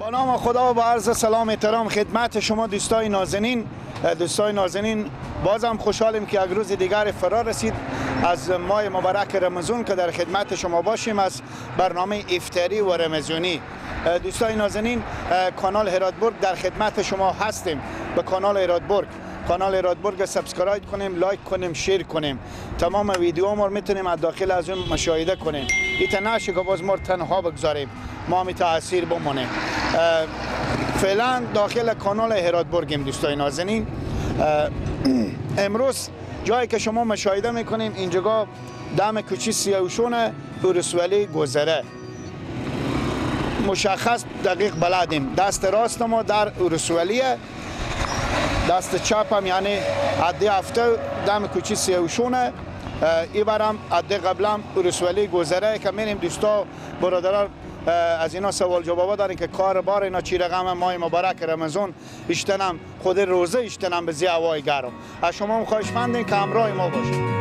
با نام خدا و با عرض سلام احترام خدمت شما دوستای نازنین. دوستای نازنین، بازم خوشحالیم که یک روز دیگر فرا رسید از ماه مبارک رمضان که در خدمت شما باشیم از برنامه افطاری و رمضانی. دوستای نازنین، کانال هراتبرگ در خدمت شما هستیم. به کانال هراتبرگ، کانال هراتبرگ subscribe کنیم، like کنیم، share کنیم. تمام ویدیو ما رو میتونیم از داخل از اون مشاهده کنیم. ایتا نشه که باز ما رو تنها بگذاریم، ما می تاثیر بمونیم. فعلا داخل کانال هراتبرگیم دوستای نازنین. امروز جایی که شما مشاهده میکنیم اینجا دم کوچی سیاوشون اورسولی گذره، مشخص دقیق بلدیم. دست راست ما در اورسولیه، دست چپ هم یعنی عده هفته دم کوچی سیاوشونه، ای برم عده قبلم اورسولی گذره که میریم. دوستا برادران از اینا سوال جوابا داریم که کار بار اینا چی رقم ماه مبارک رمضان اشتنم خود روزه اشتنم به زی هوای گرم. از شما هم خواهشمندیم که همراه ما باشید.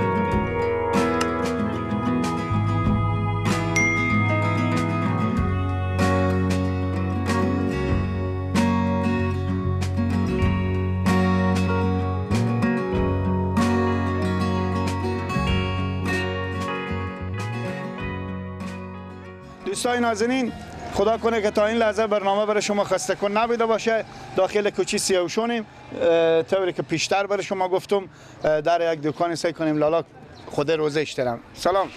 دوستای نازنین، خدا کنه که تا این لحظه برنامه برای شما خسته کن نبوده باشه. داخل کوچی سیاوشونیم، طوری که پیشتر برای شما گفتم در یک دکان سعی کنیم لالا خود روزه اشترم. سلام.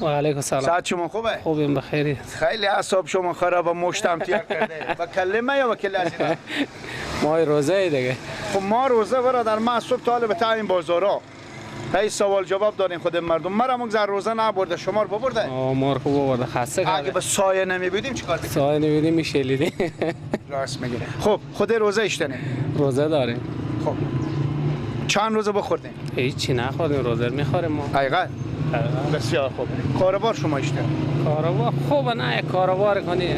و علیکم سلام. ساعت شما خوبه؟ خوبیم بخیری. خیلی اعصاب شما خراب و مشتم تیر کرده. با کلمه یا با کله از اینا؟ ما روزه دیگه. خب ما روزه برادر، ما صبح تا حالا به تا این بازارا هی سوال جواب داریم خود مردم. مرا مگذر روزه نبرده، شما رو ببرده؟ ما رو خوب ببرده، خسته کرده. اگه به سایه نمیبودیم چیکار می‌کردیم؟ سایه نمیبودیم میشلیدیم. راست میگه. خب خود روزه اشتنه. روزه داریم. خب چند روزه بخوردیم؟ هیچی نخوردیم، روزه میخوریم ما. حقیقت؟ بسیار خوب. کاروبار شما اشتنه؟ کاروبار خوبه، نه کاروبار کنی.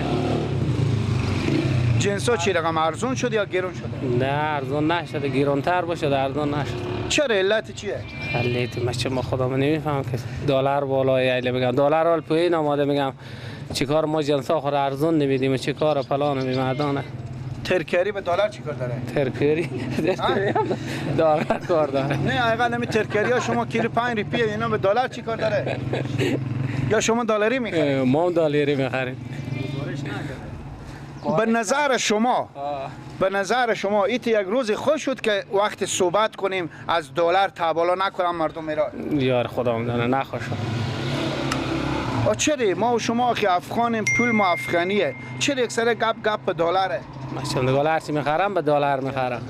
جنسا چی رقم ارزون شد یا گرون شده؟ نه ارزون نشده، گرونتر باشه، ارزون نشد. چرا؟ علت چیه؟ علت ما چه ما خودم نمیفهم که دلار بالای ایله میگم، دلار حال پایین آماده میگم. چیکار ما جنسا خور ارزون نمیدیم، چیکار فلان میمردانه. ترکری به دلار چیکار داره؟ ترکری دلار کار داره. نه حقیقت نمی ترکری ها شما کیلو 5 روپیه اینا به دلار چیکار داره؟ یا شما دلاری میخرید؟ ما دلاری میخریم. به نظر شما، به نظر شما ایت یک روز خوش شد که وقت صحبت کنیم از دلار تبالا نکنم مردم ایران؟ یار خدا میدونه نخوش. چرا ما و شما که افغانیم، پول ما افغانیه، چرا یک سر گپ گپ به دلاره؟ ما چون دلار چی میخرم به دلار میخرم.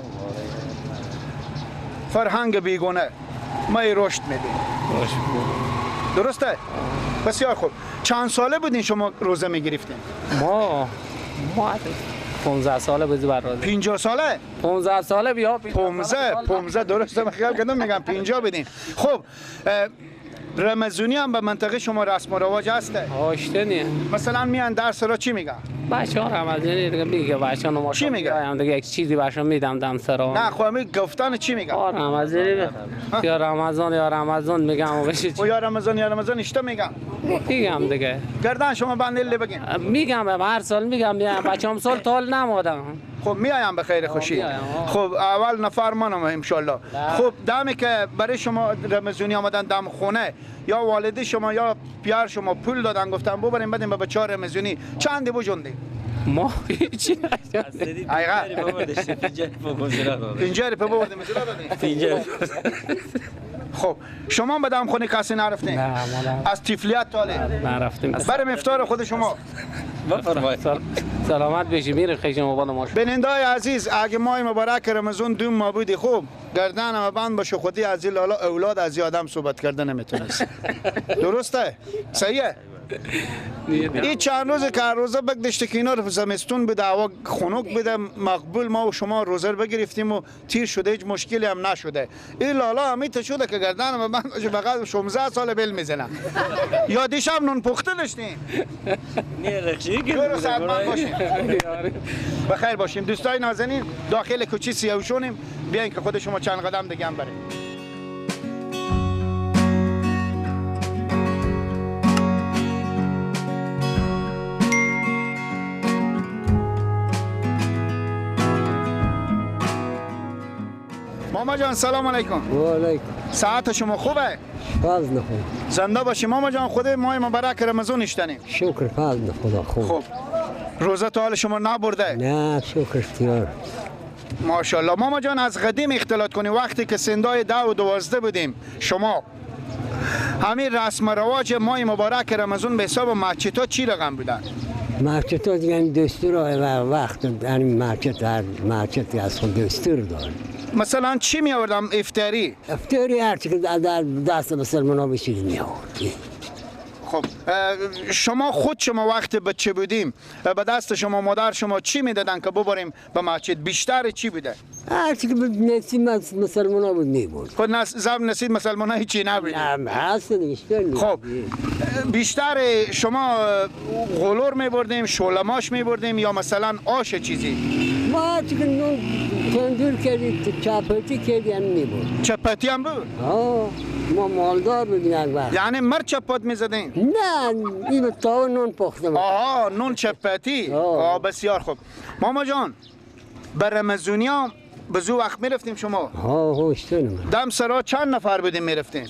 فرهنگ بیگونه ما رشد میدیم. درسته؟ بسیار خوب. چند ساله بودین شما روزه میگرفتین؟ ما 15 ساله بودی بر روزه. 50 ساله؟ 15 ساله بیا. 15 درسته، من خیال کردم میگم 50 بدین. خب رمضانی هم به منطقه شما رسم و رواج هسته؟ آشته مثلا میان درس را چی میگن؟ بچه‌ها رمضانی دیگه میگه، بچه‌ها نماز چی میگه؟ دیگه یک چیزی بهشون میدم دم سرا. نه خب می گفتن چی میگن؟ آ رمضانی یا رمضان یا رمضان میگم و بشه چی؟ و یا رمضان یا رمضان اشته میگم. میگم دیگه. گردن شما بندل بگین. میگم هر سال میگم، بچه‌ام سال تال نمادم. خب میایم به خیر خوشی. خب اول نفر منم ان شاء الله. خب دمی که برای شما رمضانی آمدن دم خونه، یا والد شما یا پیار شما پول دادن گفتن ببریم بدیم به بچه‌ها رمضانی، چند بجوندی؟ ما هیچی نشد. پنجره ببردیم دادیم. خب شما به دم خونه کسی نرفتین؟ نه ما از تیفلیت تاله نرفتیم. برای افطار خود شما بفرمایید. سلامت بشی میره خیلی شما بالا ماش. بینندای عزیز، اگه ماه مبارک رمضان دو ماه بودی خوب گردن بند باشه خودی از این لالا اولاد از آدم صحبت کرده نمیتونست. درسته؟ صحیحه؟ این چند روز که روزه بگدشته که اینا رو زمستون بوده، هوا خنک بوده، مقبول ما و شما روزه رو بگرفتیم و تیر شده، هیچ مشکلی هم نشده. این لالا همیت شده که گردن من فقط 16 سال بل میزنم. یا دیشب نون پخته داشتیم. نه رخشی که باشیم. بخیر باشیم دوستای نازنین، داخل کوچه سیاوشونیم، بیاین که خود شما چند قدم دیگه هم بریم. ماما جان سلام علیکم. و علیکم. ساعت شما خوبه؟ فضل خدا. زنده باشی ماما جان. خود ماه مبارک رمضان اشتنیم. شکر فضل خدا خوب. خب روزه تا حال شما نبرده؟ نه شکر اختیار. ماشاءالله. ماما جان از قدیم اختلاط کنیم، وقتی که سندای 10 و 12 بودیم شما همین رسم رواج ماه مبارک رمضان به حساب مسجدها چی رقم بودن؟ مسجدها دیگه دستور و وقت یعنی مسجد هر مسجد از خود دستور داره. مثلا چی می آوردم افطاری؟ افطاری هر چی که در دست مسلمان ها بشید می آورد. خب شما خود شما وقت بچه بودیم به دست شما مادر شما چی میدادن که ببریم به مسجد؟ بیشتر چی بوده؟ هر چی که نصیب مسلمان ها بود میبرد. خود نصیب مسلمان ها هیچی نبود. نه هست بیشتر. خب بیشتر شما غلور میبردیم، شولماش میبردیم یا مثلا آش چیزی؟ ما هر چی که نون تندور کردی، چپاتی کردی هم میبرد. چپاتی هم بود؟ آه ما مالدار بودیم یک وقت. یعنی مر چپات میزدین؟ نه این تا نون پختم. آها نون چپاتی. آه بسیار خوب. ماما جان بر رمضونیا به زو وقت میرفتیم شما؟ ها هوشتونم. دم سرا چند نفر بودیم میرفتیم؟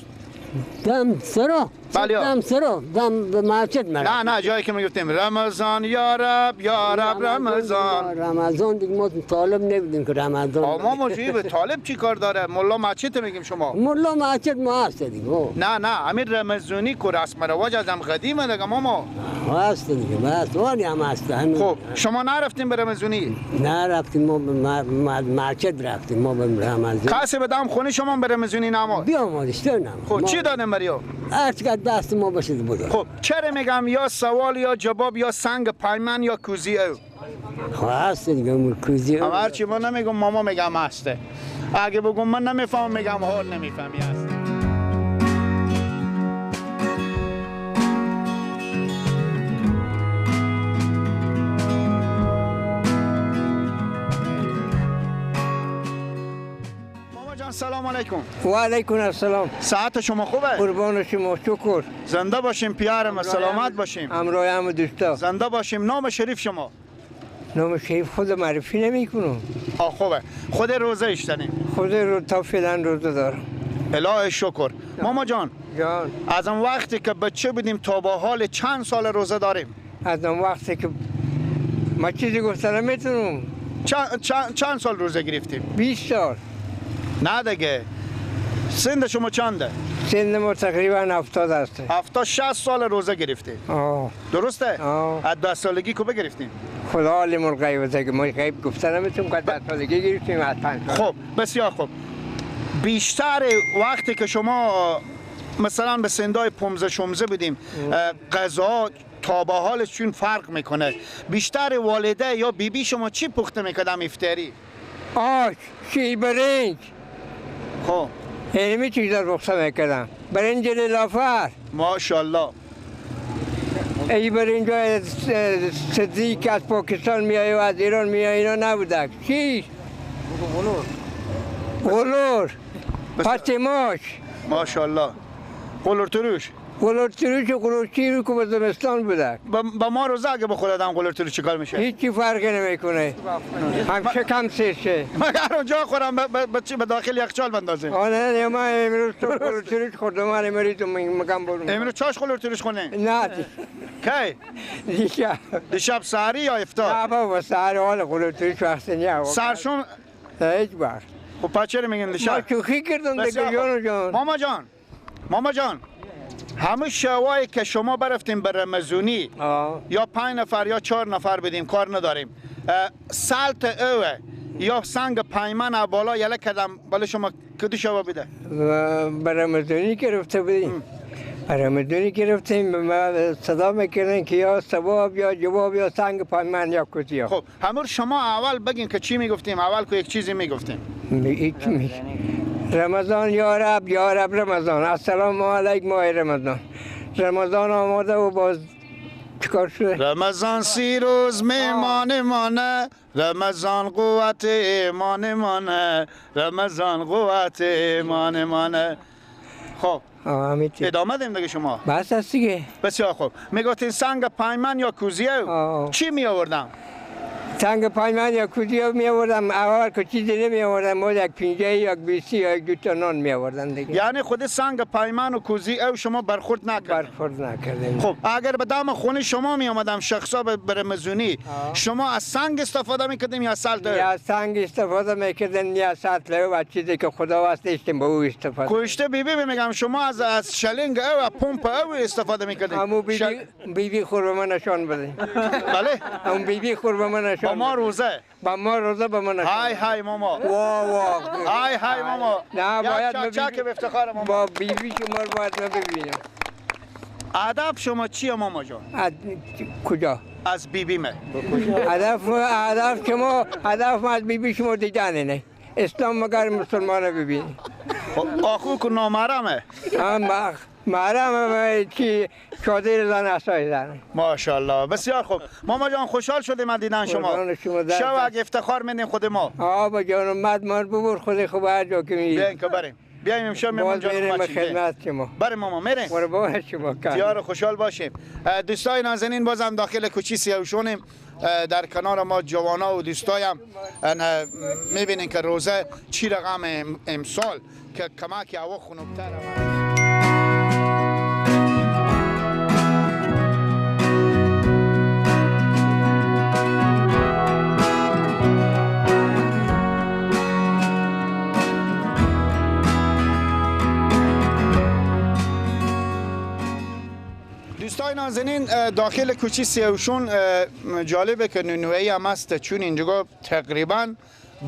دم سرا؟ بله دم سرا دم به مسجد مرفتیم. نه نه جایی که میگفتیم رمضان یا رب یا رب رمضان. رمضان دیگه ما طالب نبودیم که رمضان. ما موجودی به طالب چی کار داره؟ ملا مسجد میگیم شما. ملا مسجد ما هست دیگه. نه نه همین رمضانی که رسم رواج از هم قدیمه دیگه ماما. هست دیگه هست ولی هم هست. خب شما نرفتیم به رمضانی؟ نه رفتیم ما به مسجد رفتیم ما به رمضان. کسی به دم خونه شما به رمضانی نماد؟ بیا ما خب چی دادم بریا؟ هر چی دست ما باشه بود. خب چرا میگم یا سوال یا جواب یا سنگ پیمن یا کوزی او؟ خب هست دیگه کوزی او. هر چی من نمیگم ماما میگم هسته. اگه بگم من نمیفهمم میگم حال نمیفهمی هست. سلام علیکم. و علیکم السلام. ساعت شما خوبه؟ قربان شما شکر. زنده باشیم پیارم، سلامت باشیم. همراه هم دوستا. زنده باشیم. نام شریف شما؟ نام شریف خود معرفی نمیکنم. آه خوبه. خود روزه ایشتنیم. خود رو تا فعلا روزه دارم. الهی شکر. ماما جان. جان. از اون وقتی که بچه بودیم تا به حال چند سال روزه داریم؟ از اون وقتی که ما چیزی گفتن نمیتونم. چند سال روزه گرفتیم؟ 20 سال. نه دیگه. سن شما چنده؟ سن ما تقریبا 70 است. 70 60 سال روزه گرفتی. آه. درسته؟ آه. از 10 سالگی کو بگرفتیم؟ خدا عالم الغیب که ما غیب گفتن نمیتونم که 10 سالگی گرفتیم از 5 سال. خب بسیار خوب. بیشتر وقتی که شما مثلا به سندای 15 16 بودیم غذا تا به حالشون فرق میکنه. بیشتر والده یا بیبی شما چی پخته میکردم افطاری؟ آش، شیر برنج. خب اینمی چیزا رو پخته میکردم. برنج لافر. ماشاءالله. ای برنج های صدی که از پاکستان میای و از ایران میای اینا نبوده. چیش؟ غلور. پتیماش. ماشاءالله. قلور تروش. قلور تروش و قلور شیر که به زمستان بوده. با ما روزه اگه بخوره آدم قلور تروش چیکار میشه؟ هیچی فرقی نمیکنه. هم شکم سیر شه. مگر اونجا خورم به داخل یخچال بندازیم. آه نه ما امروز تو قلور تروش خوردم، من امروز میگم برم. امروز چاش قلور تروش خونه؟ نه. کی؟ دیشب. دیشب سحری یا افطار؟ نه بابا سحری حال قلور تروش وقت نیا. سرشون هیچ وقت. خب پس چرا میگن دیشب؟ ما شوخی کردم دیگه جان جان. ماما جان. ماما جان. همه شوایی که شما برفتیم به رمضونی یا 5 نفر یا 4 نفر بدیم کار نداریم. سالت اوه یا سنگ پیمن بالا یله کردم بالا شما کدو شوا بده؟ به رمضونی که رفته بودیم. به رمضونی که رفتیم ما صدا میکردن که یا ثواب یا جواب یا سنگ پیمن یا کدیا. خب همون شما اول بگین که چی میگفتیم؟ اول که یک چیزی میگفتیم. رمضان یا رب یا رب رمضان، السلام علیک ماه رمضان. رمضان آماده و باز چیکار شده؟ رمضان 30 روز میمان مانه، رمضان قوت ایمان مانه، رمضان قوت ایمان مانه. خب ادامه دیم دیگه شما. بس هست دیگه. بسیار خوب. میگفتین سنگ پیمن یا کوزیه چی می آوردم؟ سنگ پایمن یا کوزی می آوردم، اول که چیزی نمی آوردم، ما یک پینجه یک بیسی یا یک دو تا نان می آوردن دیگه. یعنی خود سنگ پایمن و کوزی او شما برخورد نکردین؟ برخورد نکردیم. خب اگر به دم خونه شما می آمدم شخصا به رمضانی، شما از سنگ استفاده میکردیم یا سطل؟ یا سنگ استفاده میکردیم یا سطل و چیزی که خدا واسه به او استفاده. کشته بیبی میگم شما از شلنگ او و پمپ او استفاده میکردیم. امو بیبی خور به من نشان بده. بله؟ امو بیبی خور به من نشان. با ما روزه. با ما روزه به من نشان. های های ماما. وا وا. های های ماما. نه باید چاک به افتخار ماما. با بیبی شما رو باید من ببینم. هدف شما چیه ماما جان؟ از کجا؟ از بیبی مه. هدف شما، هدف ما از بیبی شما دیدن نه. اسلام مگر مسلمان ببینی. آخو که نامحرمه. محرم چی چادر زن اسای زن. ماشاءالله بسیار خوب ماما جان، خوشحال شدیم از دیدن شما. شو اگه افتخار میدیم خود ما. آ جان مد مار ببر خود خوب هر جا که میری. بیاین که بریم. بیایم امشب میمون جان ما خدمت شما. بریم ماما میریم. قربان شما. دیار خوشحال باشیم. دوستای نازنین بازم داخل کوچی سیاوشونیم. در کنار ما جوانا و دوستایم میبینین که روزه چی رقم امسال که کمک هوا خنک‌تر. دوستای نازنین داخل کوچی سیاوشون جالبه که نونوایی هم هست، چون اینجا تقریبا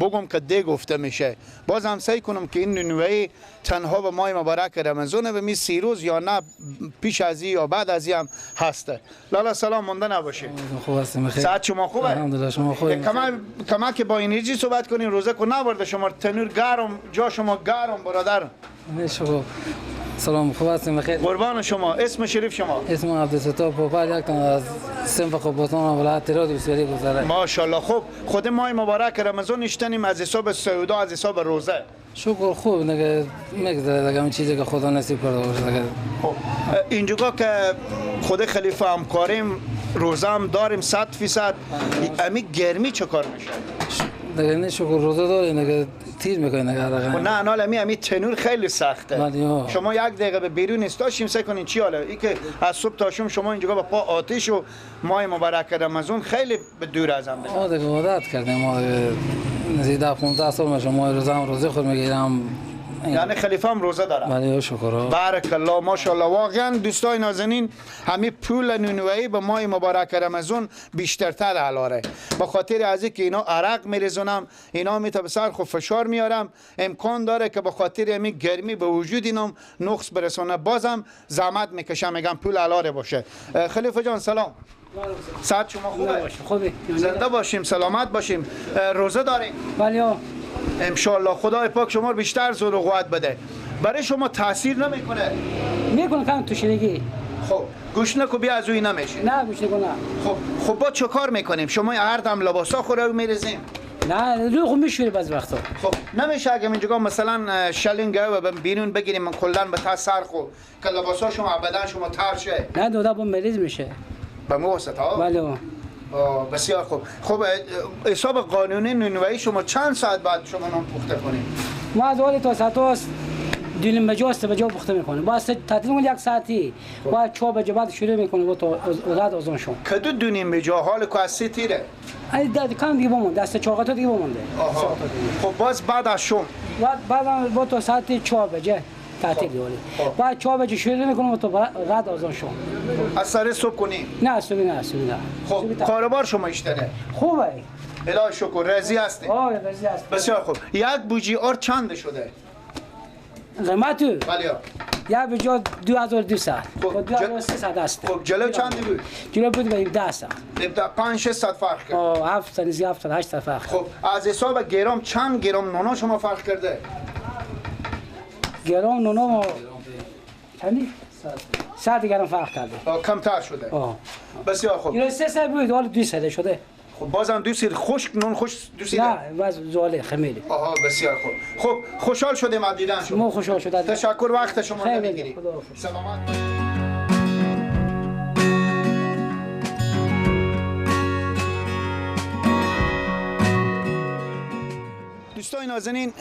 بگم که ده گفته میشه. باز هم سعی کنم که این نونوایی تنها به ماه مبارک رمضان به می 30 روز یا نه پیش از یا بعد از هم هسته. لالا سلام، مونده نباشید. خوب هستیم خیلی. ساعت شما خوبه؟ الحمدلله شما خوبه. کما که با انرژی صحبت کنیم، روزه کو نبرده شما تنور گرم، جا شما گرم برادر. شما سلام، خوب هستیم بخیر. قربان شما. اسم شریف شما؟ اسم عبدالستار پوپل، یک تن از صنف خوبستان ولایت هرات بسیاری گذره. ماشاءالله. خوب خود ماه مبارک رمضان نشتنیم از حساب سودا، از حساب روزه. شکر خوب دیگه میگذره دیگه، اون چیزی که خدا نصیب کرده باشه دیگه. خب اینجا که خود خلیفه همکاریم، روزه هم داریم 100%. امی گرمی چه کار میشه؟ دیگه نه شکر روزه داریم دیگه، تیر میکنه دیگه. نه انال امی تنور خیلی سخته. شما یک دقیقه به بیرون استاشیم سعی کنین چی حاله ای که از صبح تا شام شما اینجا با پا آتش و ماه مبارک رمضان خیلی به دور از هم. ما دیگه عادت کردیم، ما نزدیک 15 سال میشه ما روزه هم روزه خود میگیرم. یعنی خلیفه هم روزه داره. بله شکر. بارک الله ماشاءالله. واقعا دوستای نازنین همه پول نونوایی به ماه مبارک رمضان بیشترتر علاره، به خاطر از اینکه اینا عرق میریزونم، اینا میتا به سر خود فشار میارم، امکان داره که به خاطر همین گرمی به وجود اینم نقص برسونه، بازم زحمت میکشم میگم پول علاره باشه. خلیفه جان سلام. ساعت شما خوبه؟ خوبه. زنده باشیم، سلامت باشیم. روزه داریم؟ بله. انشالله خدای پاک شما رو بیشتر زور و قوت بده. برای شما تاثیر نمیکنه؟ میکنه کم تشنگی. خب گوش نکو بیا از اوی نمیشه. نه گوش نکو نه. خب با چه کار میکنیم؟ شما هر دم لباسا خوره میریزیم؟ نه روی خود میشوری بعض وقتا. خب نمیشه اگه اینجا مثلا شلنگ و بیرون بگیریم من کلا به تا سر خو که لباسا شما بدن شما تر شه. نه دودا با مریض میشه. به مواسطه ها؟ بله. بسیار خوب. خب حساب قانونی نونوایی شما چند ساعت بعد شما نان پخته کنید؟ ما از اول تا ساعت 2:30 بجه 3 بجه پخته میکنیم. بعد تعطیل میکنیم یک ساعتی. بعد 4 بجه بعد شروع میکنیم با تا بعد اذان شو. کدو 2:30 بجه حال که از 3 تیره؟ ای کم دیگه بمونده، دست 4 تا دیگه بمونده. خب باز بعد از شام بعد با تا ساعت 4 بجه تعطیل داریم. بعد 4 بجه شروع میکنیم تا بعد اذان شو. از سر صبح کنیم؟ نه صبح نه صبح نه. خب کاروبار شما اشتره؟ خوبه. الهی شکر، راضی هستیم؟ آره راضی هستیم. بسیار خوب. یک بوجی آر چند شده؟ قیمت؟ بله. یک بوجی 2200. خب 2300 است. خب جلو چند بود؟ جلو بود به 1700. 5 600 فرق کرد. آه 700 700 800 فرق. خب از حساب گرم چند گرم نونا شما فرق کرده؟ گرم نونا چندی؟ 100 گرم فرق کرده. کمتر شده. بسیار خوب. اینا 300 بود حالا 200 شده. خب بازم 200 خشک نون خشک 200. نه باز زواله خمیری. آها بسیار خوب. خب خوشحال شدیم از دیدن شما. ما خوشحال شدیم. تشکر، وقت شما رو نمیگیریم. سلامت. دوستای نازنین،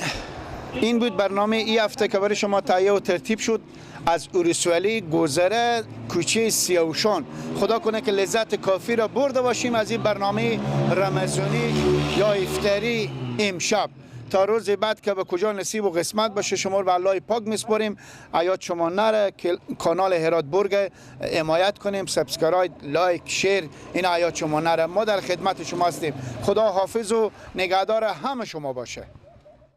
این بود برنامه ای هفته که برای شما تهیه و ترتیب شد از اورسوالی گذره کوچه سیاوشان. خدا کنه که لذت کافی را برده باشیم از این برنامه رمضانی یا افطاری امشب. تا روز بعد که به کجا نصیب و قسمت باشه، شما رو به الله پاک میسپاریم. ایاد شما نره که کانال هرات برگ حمایت کنیم، subscribe، like، share، این ایاد شما نره. ما در خدمت شما هستیم. خدا حافظ و نگهدار همه شما باشه.